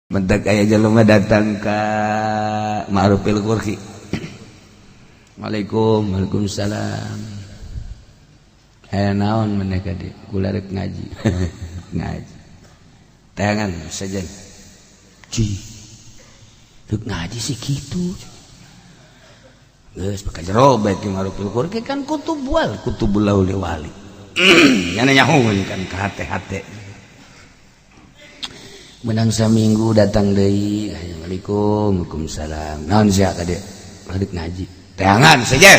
Mentak aya jelema datang ka Ma'rufil Qurhi. Waalaikum, waalaikumsalam. Aya naon maneh ka dieu? Kula rek ngaji. Ngaji. Tayangan saja. Ci. Rek ngaji sih kitu. Geus baka jero bae ki Ma'rufil Qurhi kan kutub wal kutubul lauli wali. Nyana nyaho kan ka hate-hate. Menang saminggu datang deui. Assalamualaikum, waalaikumsalam. Naon sia ka dieu? Rek ngaji. Teangan saja.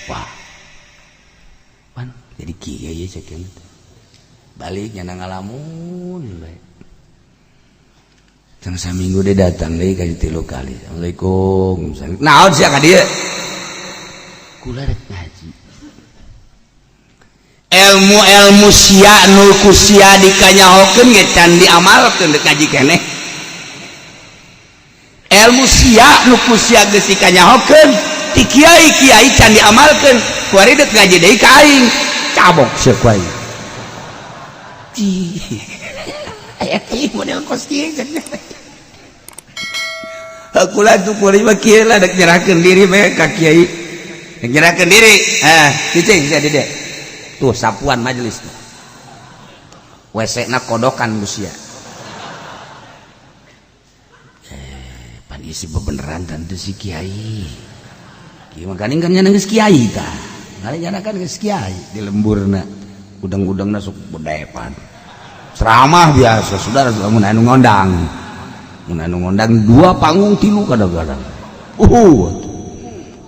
Wah. Pan jadi kiai ye cek teh. Balik nyana ngalamun bae. Tang saminggu dia datang deui ka tilu kali. Assalamualaikum. Naon sia ka dieu? Kula rek ngaji. Ilmu-ilmu sia nu ku sia dikanyahokeun ge can diamalkeun deuk ngaji keneh. Ilmu sia nu ku sia geus dikanyahokeun ti kiai-kiai can diamalkeun, kuari deuk ngaji deui ka aing. Cabok sia ku aing. Cih. Aya kieu model kos kieu cenah. Kula tuh kuari mah kieu lah deuk nyerahkeun diri bae ka kiai. Deuk nyerahkeun diri. Ah, cicing sia di dieu. Tuh sapuan majelis tuh. WC na kodokan ku sia. Eh, pan isi bebeneran tante si kiai. Kieu mah ganing kan nyana geus kiai tah. Ganing nyana kan geus kiai di lemburna. Udang-udangna sok bedepan. Ceramah biasa, saudara mun anu ngondang. Mun anu ngondang dua panggung tilu kadang-kadang.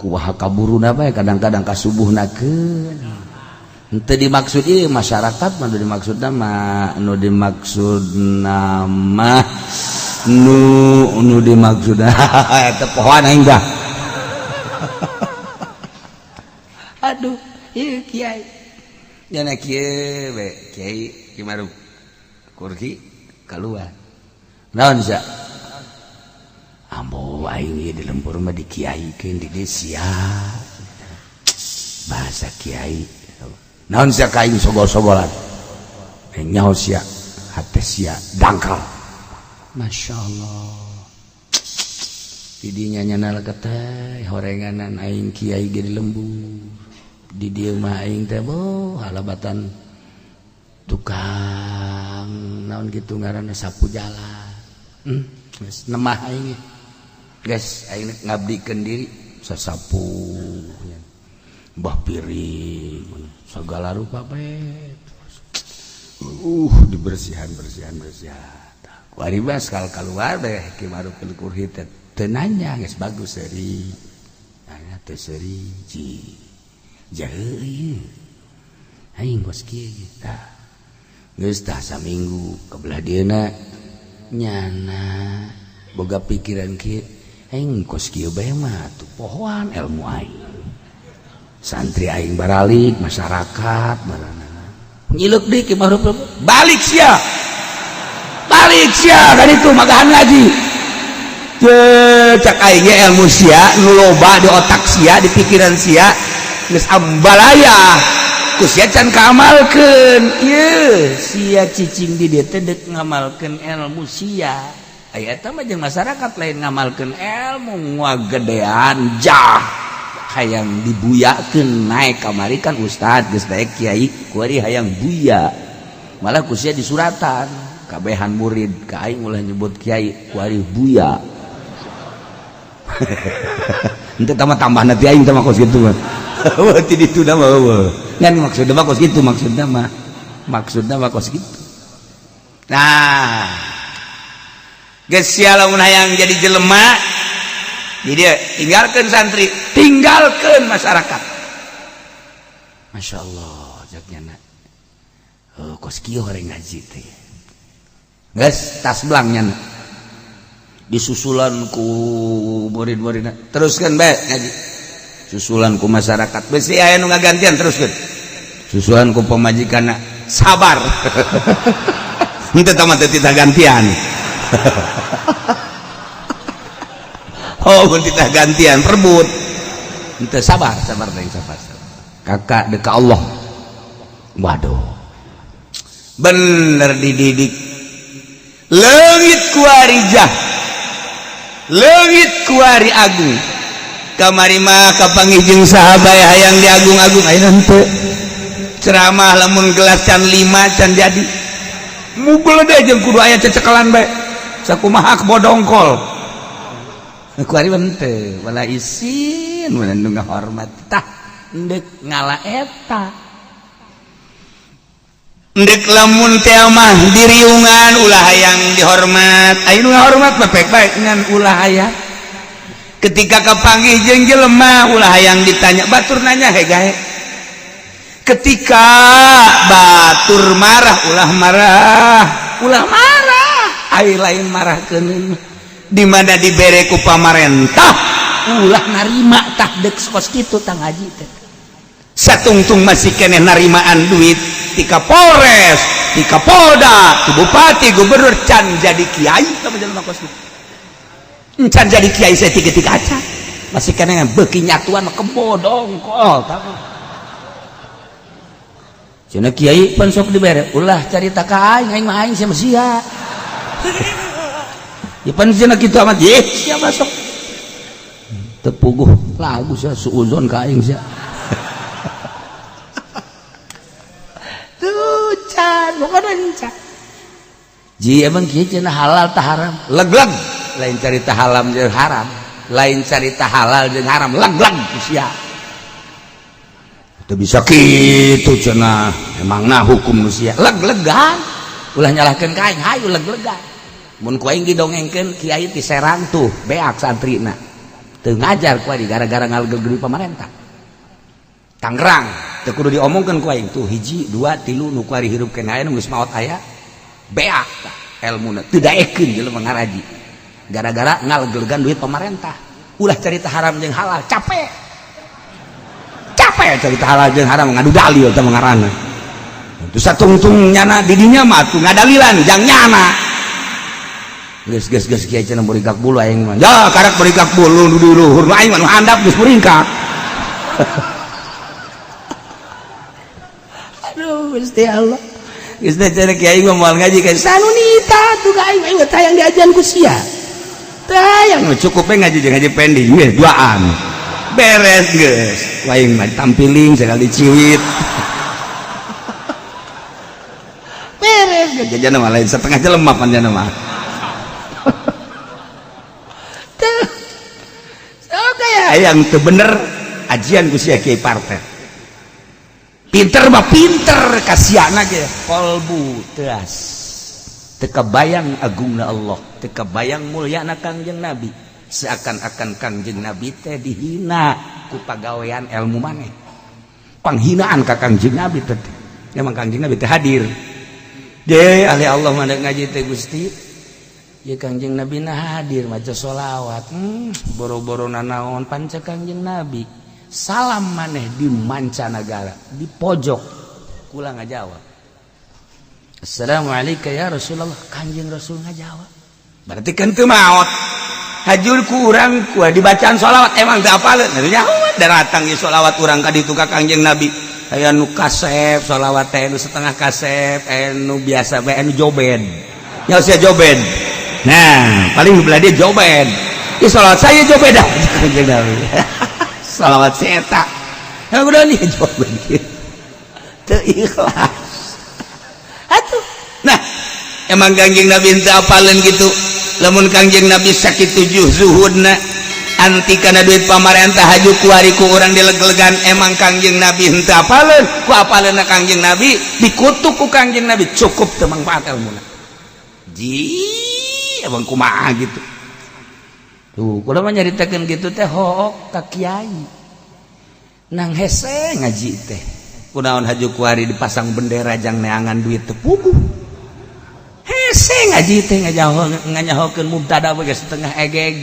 Kumaha kaburuna bae kadang-kadang ka subuhnakeun. Henteu dimaksud ieu masyarakat mah nu dimaksud mah nu dimaksud nama nu nu dimaksud eta pohoan aing dah. Aduh, ieu kiai. Jana kieu we, kiai Ki Ma'ruf Qurhi keluar. Naon sia? Ambo aing ieu di lembur mah dikiaikeun di desa. Bahasa kiai. Naon sia ka aing sogol-sogolan? Nyaho sia, hate sia dangkal. Masya Allah. Didinya nyana teh horenganan aing kiai ge di lembur. Di dieu mah aing teh boh halabatan tukang naon kitu ngaranna sapu jalan. Geus nemah aing. Geus aing ngabdikeun diri sasapu bah piring segala rupa bae. Dibersihan bersihan bersihan. Kuari mah sekal keluar deh Ki Ma'rufil Qurhi teh teu nanya geus bagus seuri. Nanya teu seuri ji. Jahe ieu. Aing kos kieu tah. Geus tah saminggu ka belah dieuna nyana boga pikiran kieu aing kos kieu bae mah tuh pohoan ilmu aing. Santri aing baralik masyarakat baranana nyileuk deui Ki Ma'ruf balik sia kan itu magahan ngaji cek aing ge ilmu sia nu loba di otak sia di pikiran sia geus ambalaya ku sia can kaamalkeun ieu sia cicing di dieu teh deuk ngamalkeun ilmu sia aya eta mah jeung masyarakat lain ngamalkeun ilmu ngagedean jah hayang dibuyakeun naik kamari kan ustad geus daek kiai kuari hayang buya malah ku sia disuratan kabehan murid ka aing ulah nyebut kiai kuari buya. Henteu tambah tambah nanti aing teh mah kos kitu mah. Heueuh ti ditu mah heueuh. Ngan maksudna mah kos kitu maksudna mah kos kitu. Nah, geus sia lamun hayang jadi jelema jadi tinggalkan santri, tinggalkan masyarakat. Masya Allah, jaknya nak. Oh, kos kieu horeng ngaji teh. Geus tas belangnya nak. Disusulan ku murid-muridna. Teruskan bae ngaji. Susulan ku masyarakat. Besi aya nu ngagantian teruskeun. Susulan ku pamajikanna sabar. Henteu tah mah teu titah gantian. Oh, mun titah gantian rebut. Henteu sabar, sabar teh sabar. Kakak deka Allah. Waduh. Bener dididik. Leungit kuari jah, leungit kuari agung. Kamari mah kapanggih jeung saha bae hayang diagung-agung, ayeuna henteu. Ceramah lamun gelas can 5 can jadi. Mugel deh jeung kudu aya cecekelan bae. Sakumaha bodongkol. Kuari mah henteu, wala isin mun nu ngahormat tah endek ngala eta. Endek lamun teh mah diriungan ulah hayang dihormat. Aya nu ngahormat mah pek bae ngan ulah hayang. Ketika kapanggih jeung jelema ulah hayang ditanya, batur nanya hegahe. Ketika batur marah ulah marah, ulah marah. Ai lain marah keuneun. Di mana dibere ku pamarentah ulah narima tah deuk kos kitu tah ngaji teh. Satungtung masih keneh narimaan duit ti Kapolres, ti Kapolda, ti Bupati, Gubernur can jadi kiai tah jelema kos kitu. Can jadi kiai saya tiga-tiga acan. Masih keneh beuki nyatuan mah kebodongkol tah. Cenah kiai pan sok dibere ulah carita ka aing, aing mah aing sia sia. Ya pan cenah kitu amat ye sia masuk. Teu puguh lagu sia suuzon ka aing sia. Tuh can pokona can. Ji emang kieu cenah halal tah haram? Leg-leg lain carita halal jeung haram, lain carita halal jeung haram, leg-leg sia. Teu bisa kitu cenah, emangna hukum nu sia leg-legan. Ulah nyalahkeun ka aing, hayu leg-legan. Mun ku aing didongengkeun kiai ti Serang tuh beak santrina. Teu ngajar ku aing gara-gara ngalegeg pamarentah. Tangerang teu kudu diomongkeun ku aing tuh hiji, dua, tilu nu kuari hirup keneh aya nu geus maot aya. Beak tah elmuna teu daekeun jelema ngaraji. Gara-gara ngalegelegan duit pamarentah. Ulah carita haram jeung halal, capek. Capek cerita halal jeung haram ngadu dalil teh ngaranna. Teu satungtung nyana di dinya mah tuh ngadalilan jang nyana. Geus geus geus kiai cenah muringkak bulu aing mah. Ya karak muringkak bulu nu di luhur aing mah nu handap geus muringkak. Aduh Gusti Allah. Geus teh cenah kiai mah moal ngaji ka sanunita tuh ka aing mah tayang diajian ku sia. Tayang cukup we ngaji jeung ngaji pending geus duaan. Beres geus. Aing mah tampiling sekali ciwit. Beres geus jajan mah lain setengah jelema pan jana mah. Tuh. Oke ya yang teu bener ajian ku sia kiai partai. Pinter mah pinter kasiana ge kolbu teas. Teu kabayang agungna Allah, teu kabayang mulyana Kangjeng Nabi. Seakan-akan Kangjeng Nabi teh dihina ku pagawean ilmu maneh. Panghinaan ka Kangjeng Nabi teh. Emang Kangjeng Nabi teh hadir. Je ahli Allah mah ngaji teh Gusti. Ye Kangjeng Nabi na hadir maca sholawat. Boro-boro nanaon panca Kangjeng Nabi. Salam maneh di mancanagara, di pojok kula ngajawab. Assalamualaikum ya Rasulullah. Kangjeng Rasul ngajawab. Berarti kan teu maot. Hajur ku urang ku dibacaan sholawat emang teu apaleun. Nah, datang ieu sholawat urang ka ditu ka Kangjeng Nabi. Aya nu kasep sholawat teh nu setengah kasep, aya nu biasa bae, anu jobed. Nya sia jobed. Nah, paling belah dia jobed. Ieu sholawat saya jobed Kangjeng Nabi. Sholawat si eta. Ya udah nih jobed kieu. Teu ikhlas. Atuh. Nah, emang Kangjeng Nabi teu apaleun kitu. Lamun Kangjeng Nabi sakitu zuhudna anti kana duit pamarentah haju kuari ku urang dileg-legan emang Kangjeng Nabi henteu apaleun ku apaleunna Kangjeng Nabi dikutuk ku Kangjeng Nabi cukup teu mangfaat elmuna. Ji emang kumaha gitu. Tuh kula mah nyaritakeun kitu teh hook ka kiai. Nang hese ngaji teh. Kunaon haju kuari dipasang bendera jang neangan duit teu puguh. Hese ngaji teh nganyahokeun mubtada bae setengah egeg.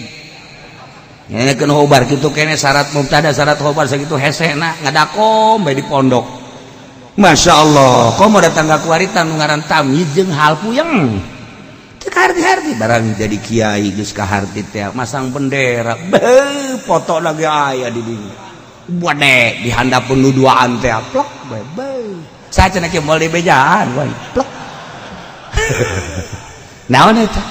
Nyanyakeun khobar kitu kene syarat mubtada syarat khobar sakitu hesena ngadakom bae di pondok. Masya Allah, komo datang ka kuaritan nu ngaran tamyiz jeung hal puyeng. Teu kaharti-harti barang jadi kiai geus kaharti teh masang bendera, beuh foto lagi aya di dinya. Bade di handapeun nu duaan teh plok bae beuh. Saha cenah kieu moal dibejaan we plok. Naon eta?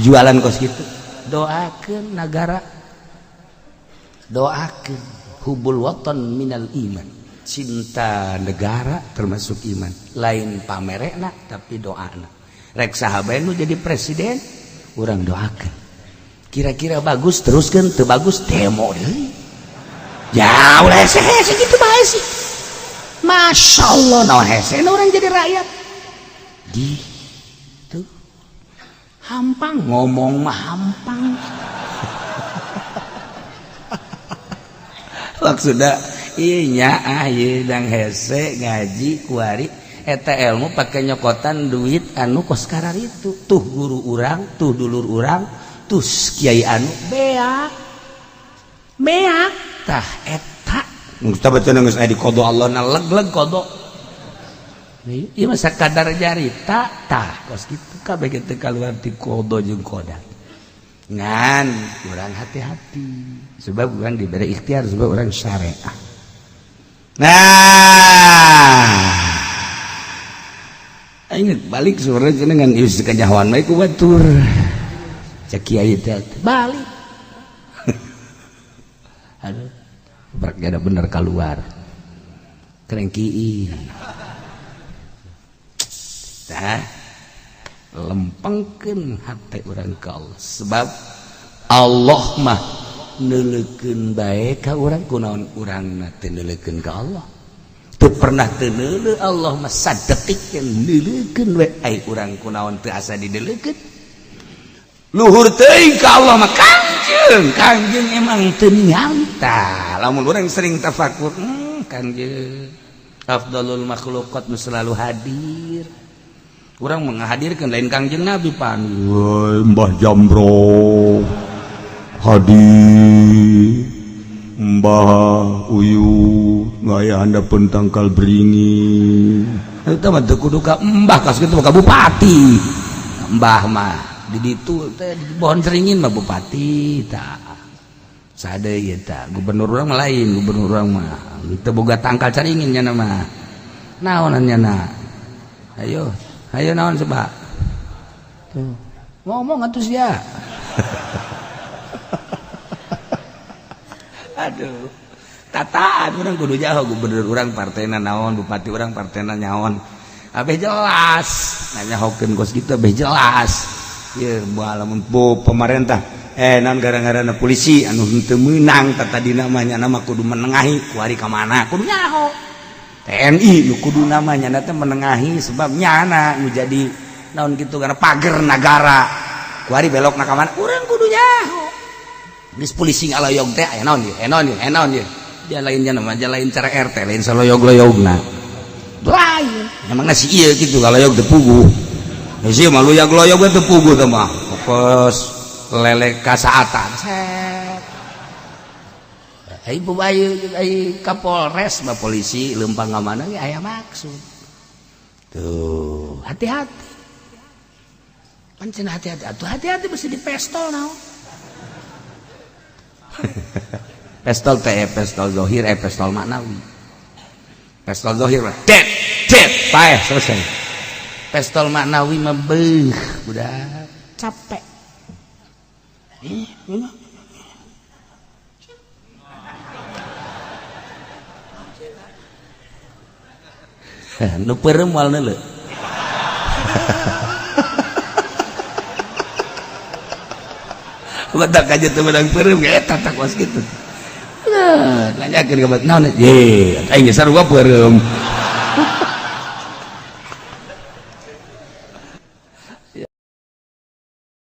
Jualan kos kitu. Doakeun nagara. Doakeun hubul waton minal iman. Cinta negara termasuk iman. Lain pamerekna tapi doana. Rek saha bae nu jadi presiden, urang doakeun. Kira-kira bagus teruskeun, teu bagus demo deui. Ya ulah hese-hese kitu bae sih. Masya Allah, naon hese urang jadi rakyat. Di tuh hampang ngomong mah hampang. Maksudna ieu nya ah ieu dang hese ngaji kuari eta ilmu pake nyokotan duit anu kos kararitu. Tuh guru urang, tuh dulur urang, tuh kiai anu beak. Beak tah eta. Geus baca geus aya di qada Allah na leg-leg qada. Ieu mah sakadar jarita tah kos kitu kabeh teu kaluar ti qada jeung qadar. Ngan urang hati-hati sebab urang diberi ikhtiar sebab urang syariah. Nah, ingat balik sebenarnya dengan ieu kanyahoan mah ku batur. Cek kiai teh balik. Aduh, berarti ada bener keluar. Kerengkiin. Tah, lempengkeun hate urang ka Allah sebab Allah mah neuleukeun bae ka urang kunaon urangna teu neuleukeun ka Allah. Teu pernah teu neuleu Allah mah sadetik neuleukeun we ai urang kunaon teu asa dineuleukeun. Luhur teuing ka Allah mah kangjeng, kangjeng emang teu ningali tah. Lamun urang sering tafakur, kangjeng afdalul makhluqat nu selalu hadir. Urang menghadirkan lain kangjeng Nabi pan. Woi, Mbah Jambro hadir, Mbah Uyu ngaya handapeun tangkal beringin. Eta mah teu kudu ka Mbah kas kitu ka bupati. Mbah mah di ditu teh di pohon ceringin mah bupati tah. Sade ieu tah gubernur urang mah lain, gubernur urang mah teu boga tangkal caringin nya mah. Naonan nya na? Ayo, ayo naon sebab? Tuh. Ngomong atuh sia. Aduh. Tataan urang kudu jauh gubernur urang partena naon, bupati urang partena nyaon. Abeh jelas. Nanya hokeun kos kitu abeh jelas. Ieu moal lamun pemerintah naon gara-garana polisi anu henteu meunang tah tadina mah nya mah kudu menengahi kuari ka mana kudu nyaho. TNI nu kudu namanya na teh menengahi sebab nyana nu jadi naon kitu karena pager nagara. Kuari belokna ka mana urang kudu nyaho. Geus polisi ngaloyog teh aya naon ieu? Aya naon ieu? Aya naon ieu? Dia lainnya nama aja lain cara RT lain saloyog-loyogna. Lain. Emangna si ieu kitu ngaloyog teu puguh. Si mah luyag-loyog teu puguh teh mah. Fokus lele kasaatan. Set. Ibu bayu ai Kapolres mah polisi lempang ka mana ge aya maksud. Tuh, hati-hati. Pancen hati-hati atuh hati-hati mesti dipestol naon. Pestol teh pestol zahir pestol maknawi. Pestol zahir mah det det paeh selesai. Pestol maknawi mah beuh budak capek. Nu peureum moal neuleu. Badak aja teu meunang peureum ge eta tah kos kitu. Nah, nanyakeun ka naon? Ye, aing geus sarua peureum.